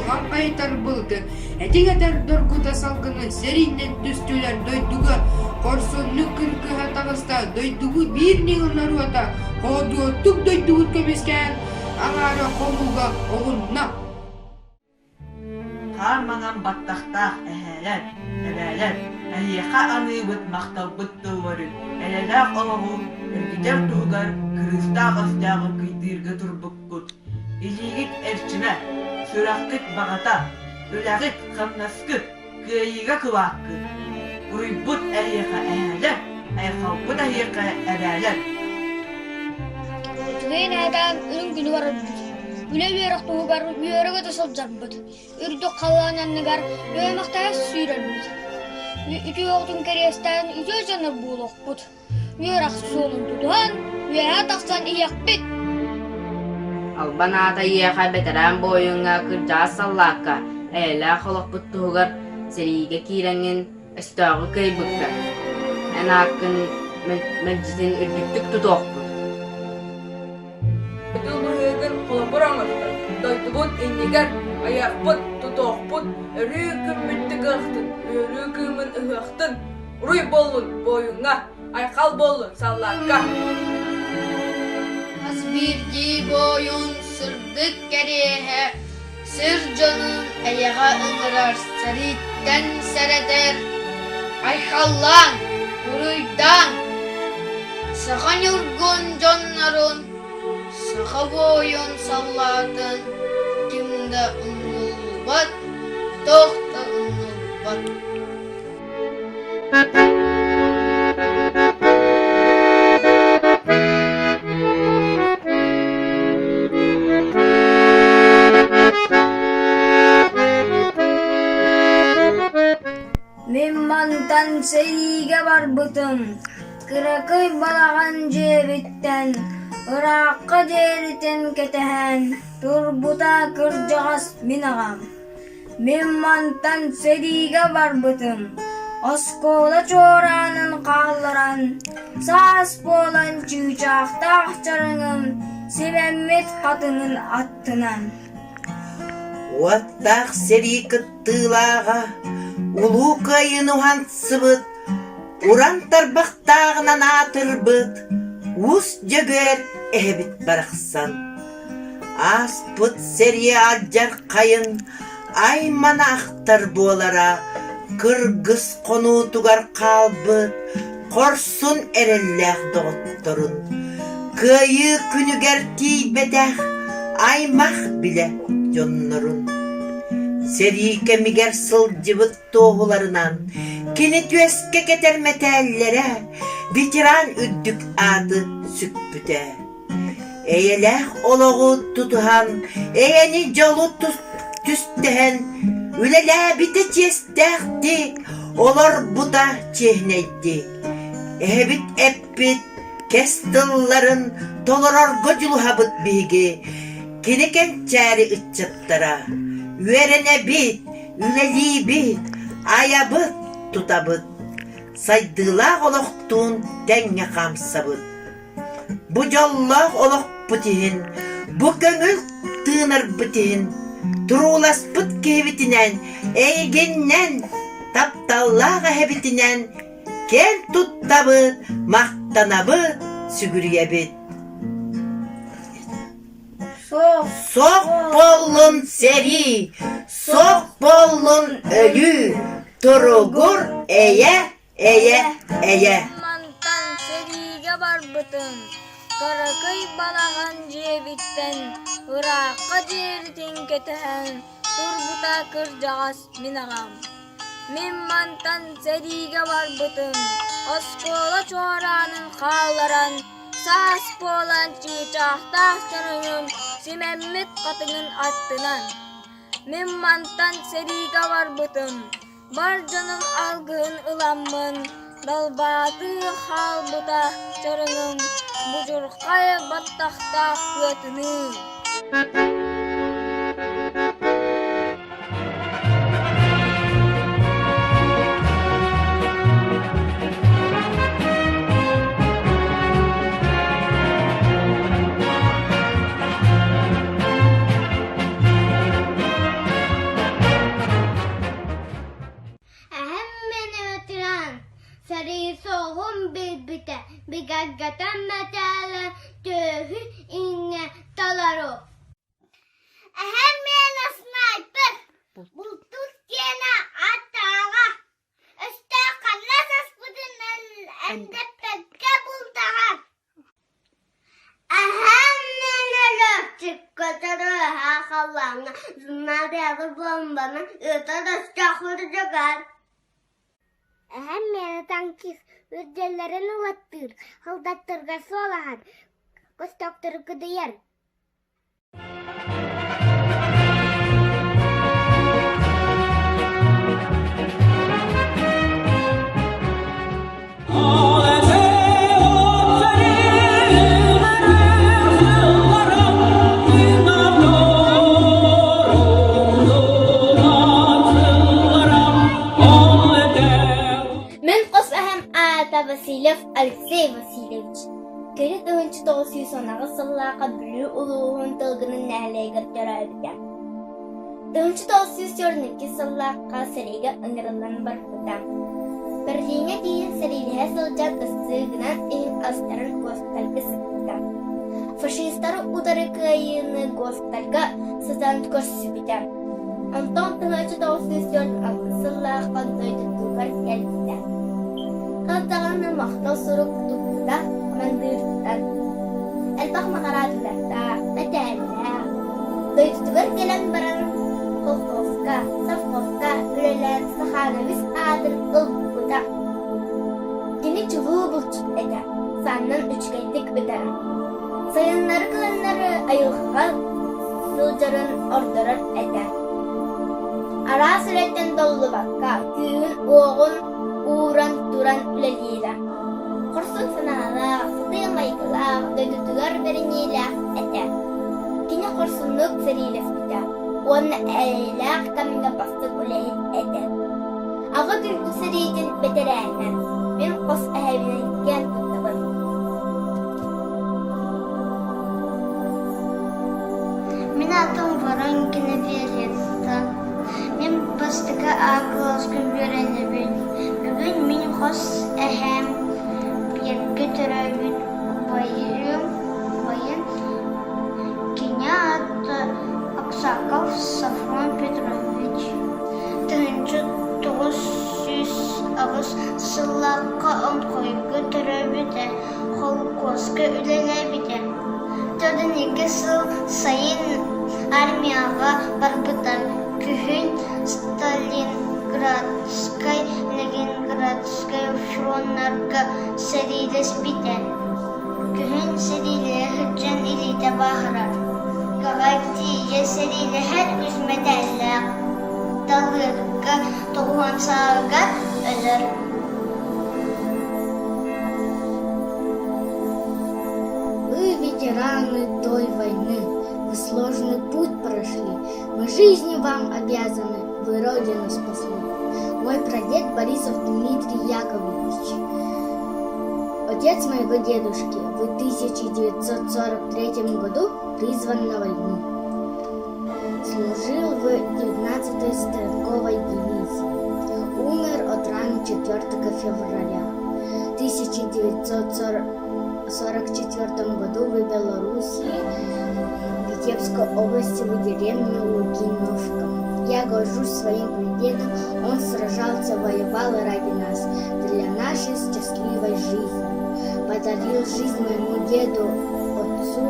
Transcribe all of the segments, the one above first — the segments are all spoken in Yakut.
Чаҕылҕан хайытар былыты, этиҥ этэр доргута салгыны сэрииннэн түстүлэр дойдуга хорсуннук кыргыһа таҕыста дойдугу биир ньыгыл норуота хоодуоттук дойдубут көмүскээн аҥаара хомууга оҕунна. Хаар маҥан баттахтаах эһээлэр, эбээлэр, эһиэхэ аныыбыт махталбыт тыллары, эрэлээх олоҕу үргүтэр туһугар кырыыстаах өстөөҕү кыйдыырга турбуккут. Илиигит эрчимэ, сүрэххит баҕата, үлэҕит, хамнаскыт, кыайыыга кылааккыт. Уруйбут эһиэхэ эһээлэр, айхалбыт эһиэхэ эбээлэр. Үчүгэй наатаан үрүҥ күнү барарбыт. Үлэ-үөрэх туһугар үөрэ-көтө сылдьарбыт. Үрдүк халлаан анныгар үөмэхтэһэ сүүрэрбит. Үтүө оҕотун кэриэстээн үтүө дьоннор буолуохпут. Үөрэх суолун тутуһан, үөһэ тахсан иһиэхпит. Албан аата эйиэхэ бэтэрээн буойуҥҥа кырдьаҕас саллаакка, эйэлээх олохпут туһугар сэриигэ киирэҥҥин өстөөҕү кыайбыккар, эн ааккын мэлдьитин үрдүктүк тутуохпут. Дойду быһыытын холобур оҥостон, дойдубут иннигэр айыахпыт, тутуохпут, өрүү күммүт тыгыахтын, үөрүү кыымын ыһыахтын, уруй буоллун буойуҥҥа, айхал буоллун саллаакка! Хас биирдии буойун сырдык кэриэһэ сир дьонун эйэҕэ ыҥырар, сэрииттэн сэрэтэр, айхаллаан, уруйдаан, саха ньургун дьоннорун, саха буойун саллаатын ким да умнуллубат, туох да умнуллубат. Мин мантан сэриигэ барбытым, кыракый балаҕан дьиэбиттэн ыраахха диэритин кэтэһэн турбута кырдьаҕас мин аҕам. Мин мантан сэриигэ барбытым, оскуола чуораанын хаалларан, саас буолан чыычаахтаах чараҥым симэммит хатыҥын аттынан. Уоттаах сэрии кыттыылааҕа Улуу Кыайыыны уһансыбыт, уран тарбахтааҕынан аатырбыт Уус Дьөгүөр эһэбит барахсан. Ааспыт сэрии алдьархайын аймана ахтар буолара, кыргыс хонуутугар хаалбыт хорсун эрэллээх доҕотторун, кыайыы күнүгэр тиийбэтэх аймах билэ дьоннорун. Сэрии кэмигэр сылдьыбыт туоһуларынан кини түөскэ кэтэр мэтээллэрэ ветеран үрдүк ааты сүкпүтэ. Эйэлээх олоҕу тутуһан, эйэни дьолу түстэһэн, үлэлээбитэ чиэстээхтик, олорбута чиэһинэйдик. Эһэбит эппит кэс тылларын толорорго дьулуһабыт биһиги, кини кэнчээри ыччаттара. Үөрэнэбит, үлэлиибит, айабыт, тутабыт. Сайдыылаах олохтуун тэҥҥэ хаамсабыт. Бу дьоллоох олохпут иһин, бу көҥүл тыынарбыт иһин, турууласпыт киһибитинэн, эйигиннэн, тапталлаах эһэбитинэн киэн туттабыт, махтанабыт, сүгүрүйэбит. Суох буоллун сэрии, суох буоллун өлүү, туругур эйэ Эйэ, эйэ. Мантан сэриигэ барбытым, кыракый балаҕан дьиэбиттэн ыраахха диэритин кэтэһэн турбута кырдьаҕас мин аҕам. Мин мантан сэриигэ барбытым, оскуола чуораанын хаалларан, саас буолан чыычаахтаах чороҥум симэммит хатыҥын аттынан. Мин мантан сэриигэ барбытым, Бар дьонум алгыһын ыламмын, далбаатыы хаалбыта чарыҥым, будьурхай баттахтаах тыатыныы. Бигэргэтэн мэтээлэ Төһү иҥҥэ толору Эһэм миэнэ снайпер, бултуур киэнэ аттааҕа, өстөөх ханна саспытын эндэппэккэ бултаһар. Эһэм миэнэ летчик көтөрү ыһа халлааҥҥа снаряды бомбаны ыытар өстөөх үрдүгэр. Эһэм миэнэ танкист үрдэллэрин ылаттыыр, солдаттарга суолаһар, көстөөхтөрү кыдыйар. Мин хос эһэм аата Васильев Алексей Васильевич. Кини 1918 сыллаахха Бүлүү улууһун Тылгынын нэһилиэгэр төрөөбүтэ. 1942 сыллаахха сэриигэ ыҥырыллан барбыта. Берлиҥҥэ тиийэн сэриилэһэ сылдьан ыстыыгынан иһин астарын госпитальга сыппыта. Фашистары утары кыайыыны госпитальга сытан көрсүбүтэ. Онтон 1946 сыллаахха дойдутугар кэлбитэ. Хас даҕаны махтал сурук туппута хамандыырыттан. Элбэх наҕараадалардаах, мэтээллээх. Дойдутугар кэлэн баран колхозка, совхозка үлэлээн Саханович аатын ылбыта. Кини чулуу булчут этэ, сааннан үчүгэйдик ытара. Сайыннары-кыһыннары айылҕаҕа сылдьарын ордорор этэ. Араас үлэттэн толлубакка, күүһүн-уоҕун ууран туран үлэлиирэ. Хорсун санаалаах, сытыы майгылаах, дойдутугар бэриниилээх этэ. Кини хорсуннук сэриилэспитэ уонна эйэлээх кэмҥэ бастыҥ үлэһит этэ. Аҕа дойду сэриитин бэтэрээнэ, мин хос эһэбинэн киэн туттабын. Мин аатым Воронкина Виолетта. Мин бастакы А кылааска үөрэнэбин. Бүгүн мин хос эһээм бииргэ төрөөбүт убайым, убайым кини аата Аксаков Софрон Петрович. 1908 сыллаахха Оҥхойго төрөөбүтэ, холкуоска үлэлээбитэ. 42 сыл сайын армияҕа барбыта, күһүн Сталинградскай, Ленинградскай фроннарга сэриилэспитэ. Күһүн сэриилэһэ сылдьан илиитэ бааһырар. Гаҕа тиийэ сэриилэһэр үс мэтээллээх, Далыырга 90 сааһыгар өлөр. Вы ветераны той войны, вы сложный путь прошли, мы жизнью вам обязаны, вы Родину спасли. Мой прадед Борисов Дмитрий Яковлевич, отец моего дедушки, в 1943 году призван на войну. Служил в 19-й стрелковой дивизии. Умер от ран 4 февраля 1944 году в Белоруссии, Витебской области, в деревне Лукиновка. Я горжусь своим прадедом, он сражался, воевал ради нас, для нашей счастливой жизни. Подарил жизнь моему деду, отцу,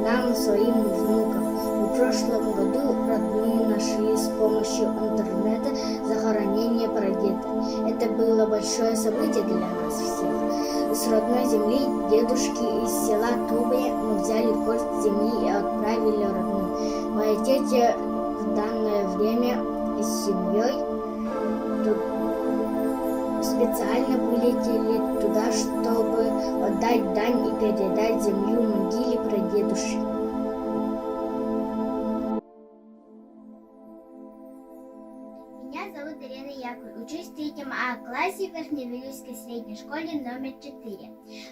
нам, своим внукам. В прошлом году родные нашли с помощью интернета захоронение прадеда. Это было большое событие для нас всех. С родной земли дедушки из села Тубая мы взяли горсть земли и отправили родным. Моя тетя в данное время с семьей тут специально вылетели туда, чтобы отдать дань и передать землю могиле прадедушки. Меня зовут Елена Яковлева. Учусь в третьем А классе в Верхневилюйской средней школе номер 4.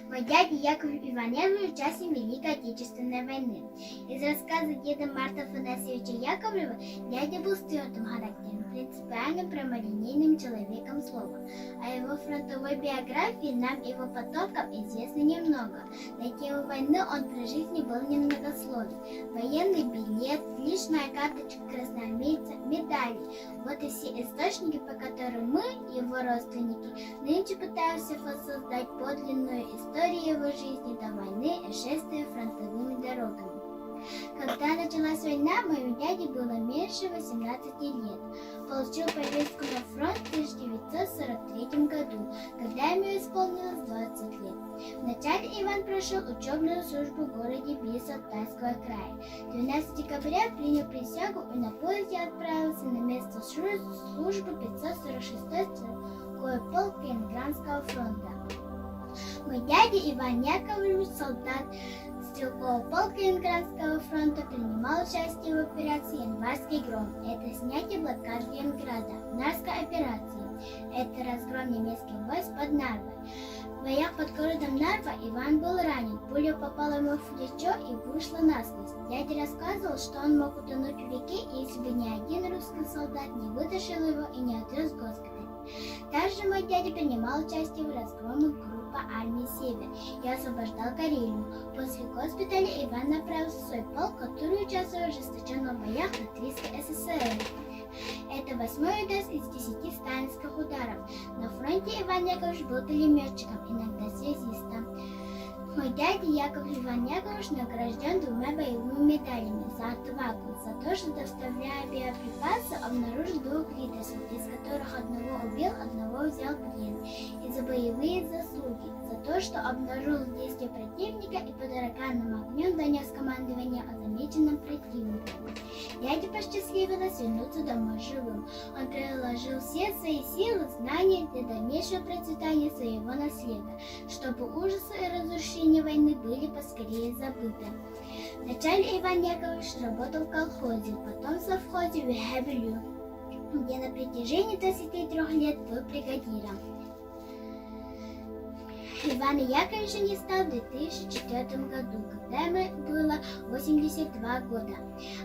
Мой дядя Яков Иванов участник Великой Отечественной войны. Из рассказа деда Марта Афанасьевича Яковлева дядя был твердым характером. принципиальным прямолинейным человеком слова. О его фронтовой биографии нам, его потомкам, известно немного. На тему войны он при жизни был немногословен. Военный билет, личная карточка красноармейца, медали – вот и все источники, по которым мы, его родственники, нынче пытаемся воссоздать подлинную историю его жизни до войны и шествия фронтовыми дорогами. Когда началась война, моему дяде было меньше 18 лет. Получил повестку на фронт в 1943 году, когда ему исполнилось 20 лет. Вначале Иван прошел учебную службу в городе Бис Алтайского края. 12 декабря принял присягу и на поезде отправился на место службы 546-й стрелковый полк Ленинградского фронта. Мой дядя Иван Яковлевич, солдат стрелкового полка Ленинградского фронта, принимал участие в операции «Январский гром». Это снятие блокады Ленинграда, Нарской операции. Это разгром немецких войск под Нарвой. В боях под городом Нарва Иван был ранен. Пуля попала ему в плечо и вышла насквозь. Дядя рассказывал, что он мог утонуть в реке, если бы ни один русский солдат не вытащил его и не отвез в госпиталь. Также мой дядя принимал участие в разгроме группы армии «Север» и освобождал Карелию. После госпиталя Иван направился в свой полк, который участвовал в ожесточенных боях Латвийской ССР. Это восьмой удар из 10 сталинских ударов. На фронте Иван Яковлевич был пулеметчиком, иногда связистом. Мой дядя Яков Иван Яковлевич награжден двумя боевыми медалями за отвагу, за то, что, доставляя боеприпасы, обнаружил двух лидеров, из которых одного убил, одного взял в плен, и за боевые заслуги, за то, что обнаружил действия противника и под ураганным огнем донес командование о замеченном противнике. Дяде посчастливилось вернуться домой живым. Он приложил все свои силы, знания для дальнейшего процветания своего наследия, чтобы ужасы и разрушения войны были поскорее забыты. Вначале Иван Яковлевич работал в колхозе, потом в совхозе в Хебелю, где на протяжении 23 лет был бригадиром. Ивана Яковлевича не стал в 2004 году, когда ему было 82 года.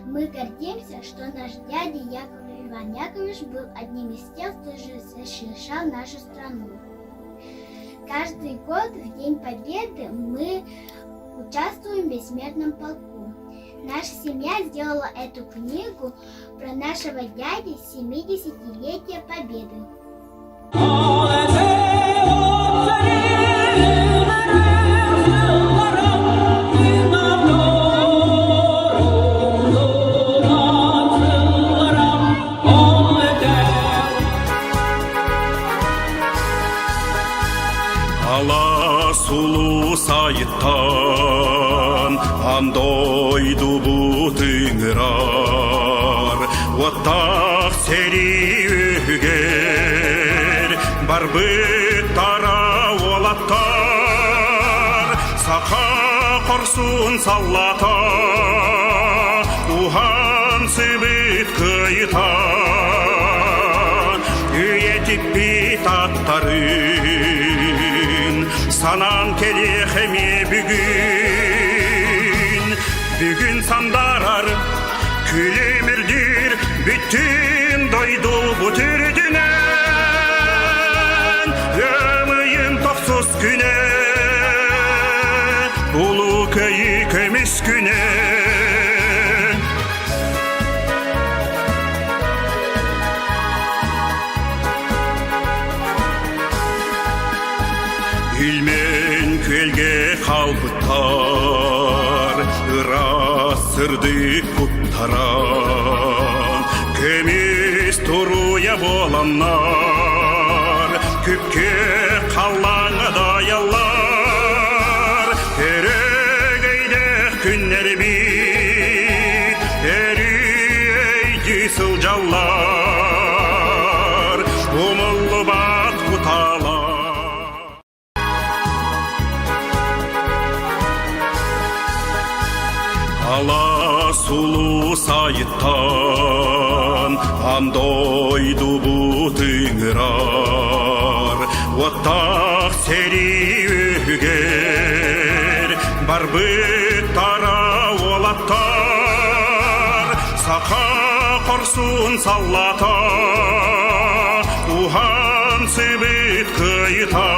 Мы гордимся, что наш дядя Яков Иван Яковлевич был одним из тех, кто защищал нашу страну. Каждый год в День Победы мы участвуем в Бессмертном полку. Наша семья сделала эту книгу про нашего дяди 70-летия Победы. Алаас улуус айыттан андойдубут ыҥырар уоттаах сэрии үһүгэр барбыттара уолаттар саха хорсун саллата уһан сыбыт кыйыта үйэтиппит аттарын санаан кэлиэх эмиэ бүгүн бүгүн сандарар күлүмүрдүүр бүтүн дойду бу түрдүнэн Ыамыйын тохсус күнэ Улуу көйүү көмүс күнэ Илмен күөлгэ хаалбыттар ыраас сырдык куттара көмүс туруйа буоланнар күпкө халлааҥҥа дайаллар өрөгөйдөөх күннэрбит өрүү сылдьаллар умуллубат кутаалар Алаас улуус айыттан андойдубут ыҥырар уоттаах сэрии үһүгэр барбыттара уолаттар саха хорсун. Хорсун саллата, уһансыбыт кыайыта.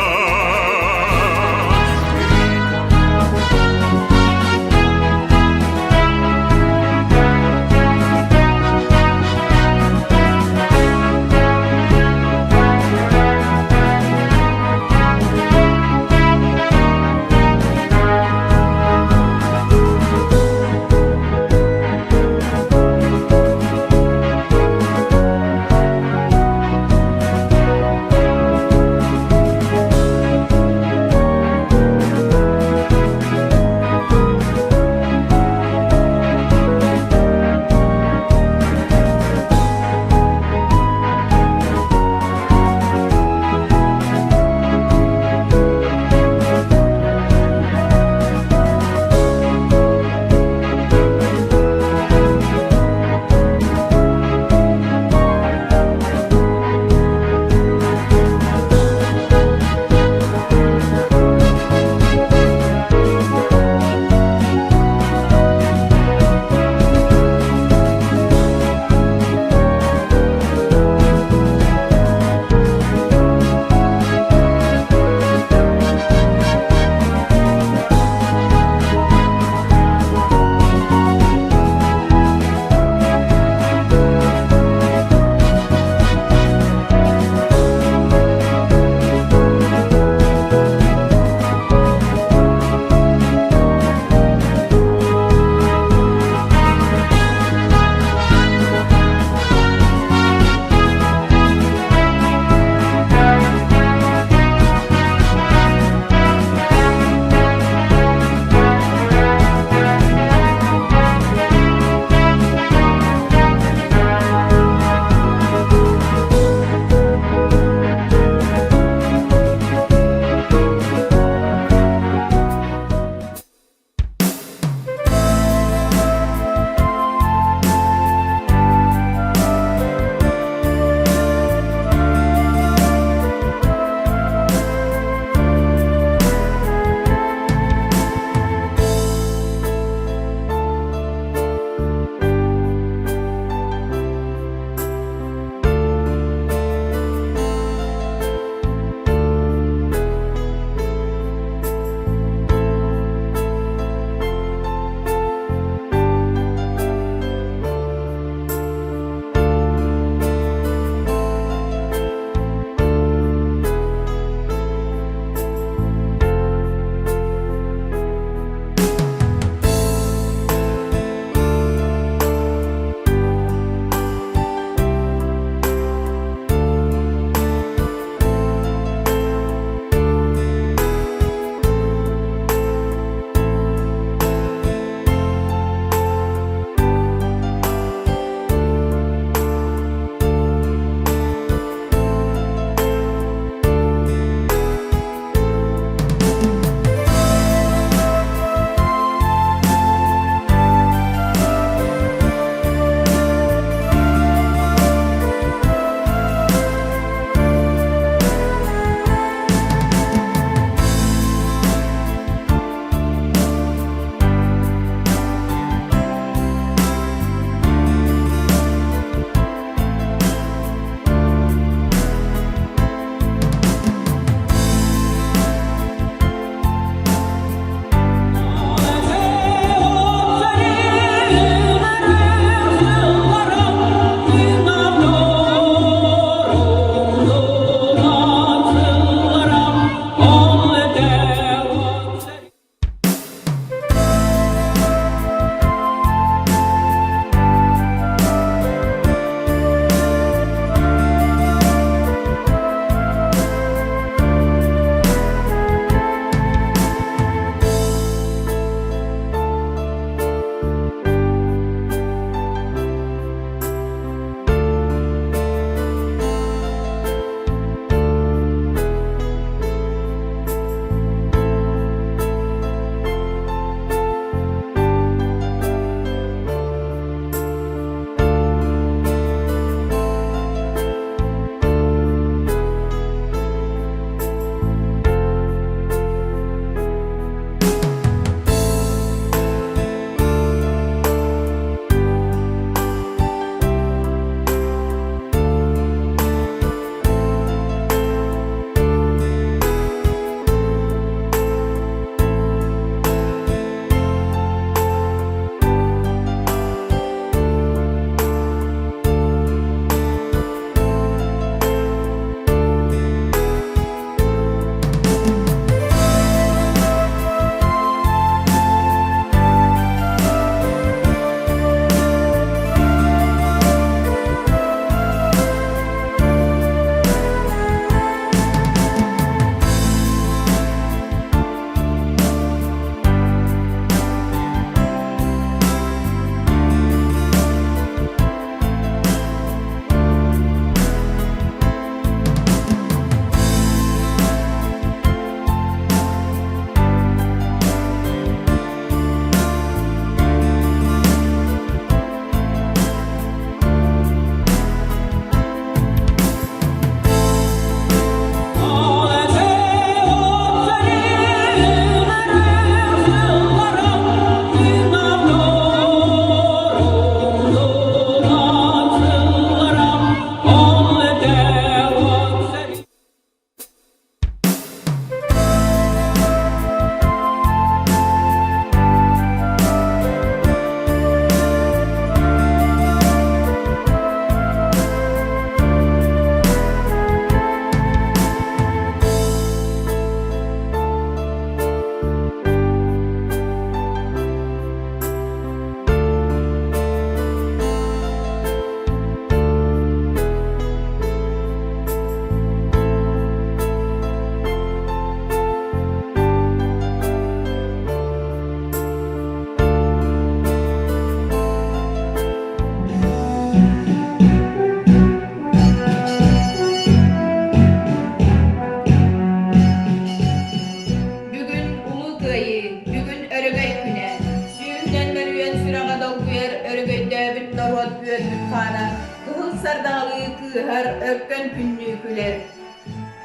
сардаҥалыы кыыһар, өркөн күннүү күлэр.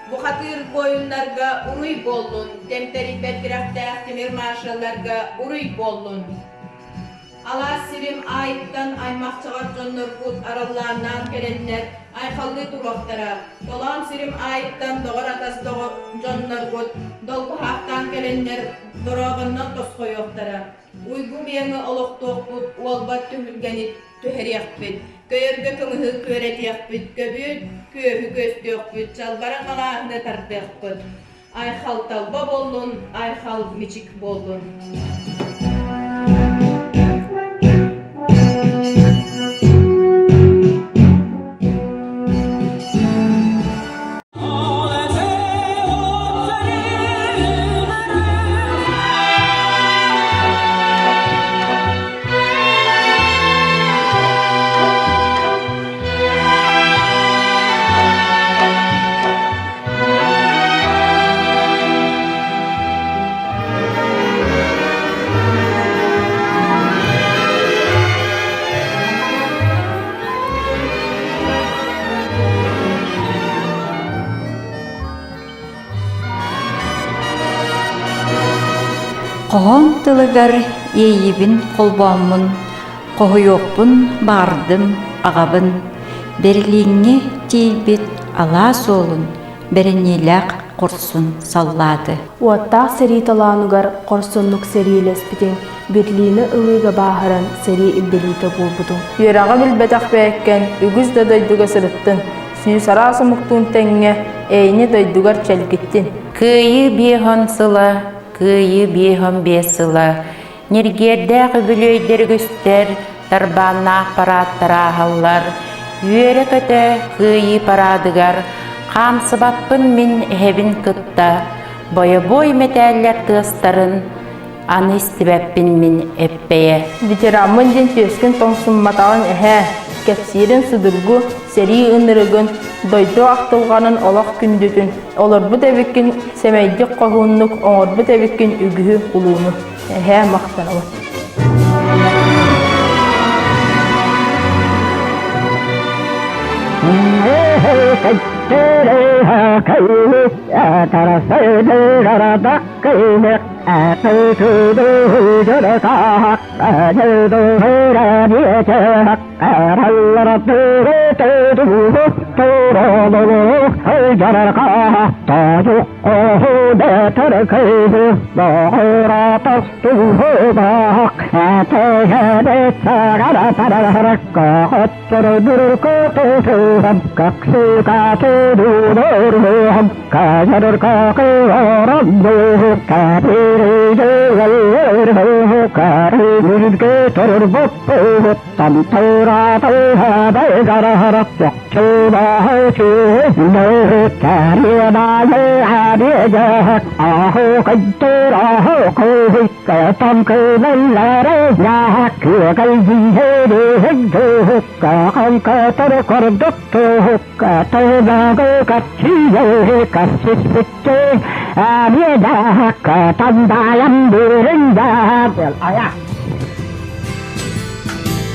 Бухатыыр буойуннарга уруй буоллун, тэмтэрийбэт тирэхтээх тимир маршалларга уруй буоллун! Алаас сирим аайыттан аймахчаҕар дьоннорбут араллааннаан кэлэннэр айхаллыы туруохтара, толоон сирим аайыттан доҕор-атас дьоннорбут долгуһаахтаан кэлэннэр дорообоннон тосхойуохтара. Уйгу биэҥи олохтуохпут, уолбат түһүлгэни түһэриэхпит, көйөргө кымыһы күөрэтиэхпит, көбүө күөһү күөстүөхпүт, чалбараҥ малааһыны тардыахпыт. Айхал талба буоллун, айхал мичик буоллун. Хоһоон тылыгар иэйиибин холбооммун, хоһуйуохпун баҕардым аҕабын, Берлиҥҥэ тиийбит алаас уолун бэриниилээх хорсун саллааты. Уоттаах сэрии толоонугар хорсуннук сэриилэспитиҥ, Берлини ылыыга бааһыран сэрии илдьилиитэ буолбутуҥ. Үөрэҕи билбэтэх бэйэккэн үгүс да дойдуга сырыттын, сүүс араас омуктуун тэҥҥэ эйини дойдугар чэлгиттин. Кыайыы биэһон сыла, кыайыы биэһон биэс сыла, ньиргиэрдээх үбүлүөйдэр үгүстэр, тарбааннаах параадтар ааһаллар, үөрэ-көтө кыайыы параадыгар хаамсыбаппын мин эһэбин кытта, бойобуой мэтээллэр тыастарын аны истибэппин мин эппэйэ. Ветераммын диэн түөскүн тоҥсумматаҕыҥ эһээ, кэпсиирин судургу, сэрии ынырыгын, дойду ахтылҕанын олох күндүтүн, олорбут эбиккин сэмэйдик хоһууннук оҥорбут эбиккин үгүһү улууну. Эһээ махтанабын.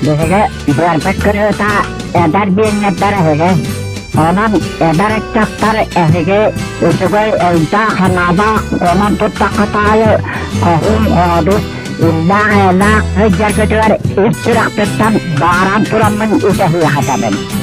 Биһиги быарбыт кырыыта эдэр биэннэрдэр эһиги. Онон эдэр ыччаттар эһиги үчүгэй өйдөөх-санаалаах онон туттаххыт аайы хоһуун-хоодут, иллээх-эйэлээх сылдьаргытыгар ис сүрэхпиттэн баҕаран тураммын үтэһиэхэтэбин.